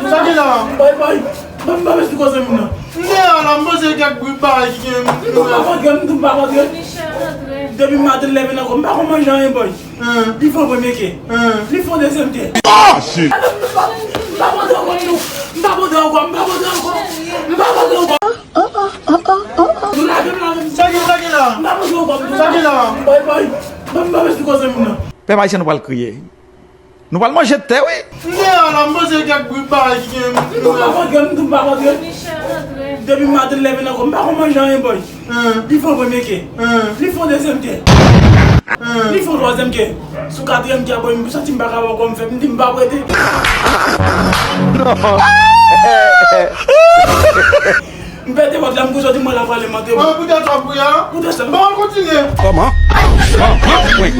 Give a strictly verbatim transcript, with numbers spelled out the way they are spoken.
Sa ki la? Bay, bay. Ban m, ban m esplike zanmi m nan. M deyò la, m poze kèk bri bagay ki gen. M tou pa kontre, m tou pa kontre. Depi maten leve nan kò, m pa konn manje anyen, boy. Li fè yon premye kè. Li fè yon dezyèm kè. Ah, shit! M pa kontre ankò, non. M pa kontre ankò, m pa kontre ankò. M pa kontre ankò. Nou lave m, lave m. Sa ki, sa ki la? M pa kontre ankò, m tou. Sa ki la? Bay, bay. Ban m, ban m esplike zanmi m nan. Pèp ayisyen, nou pral kriye. Nou pral manje tè, wi. M deyò la, m poze kèk bri bagay ki gen. M tou pa kontre, m tou pa kontre. Depi maten leve nan kò, m pa konn manje anyen, boy. Li fè yon premye kè. Li fè yon dezyèm kè. Li fè yon twazyèm kè. Sou katriyèm kè a, boy, m santi m pa ka wè kò m fè, m di m pa prete. M pete pòt la, m kouri soti, mwen la pale mante. Mwen poutèt w ap ri a? Poutèt sa. Bon, kontinye. Kòman? Kòman? Wi.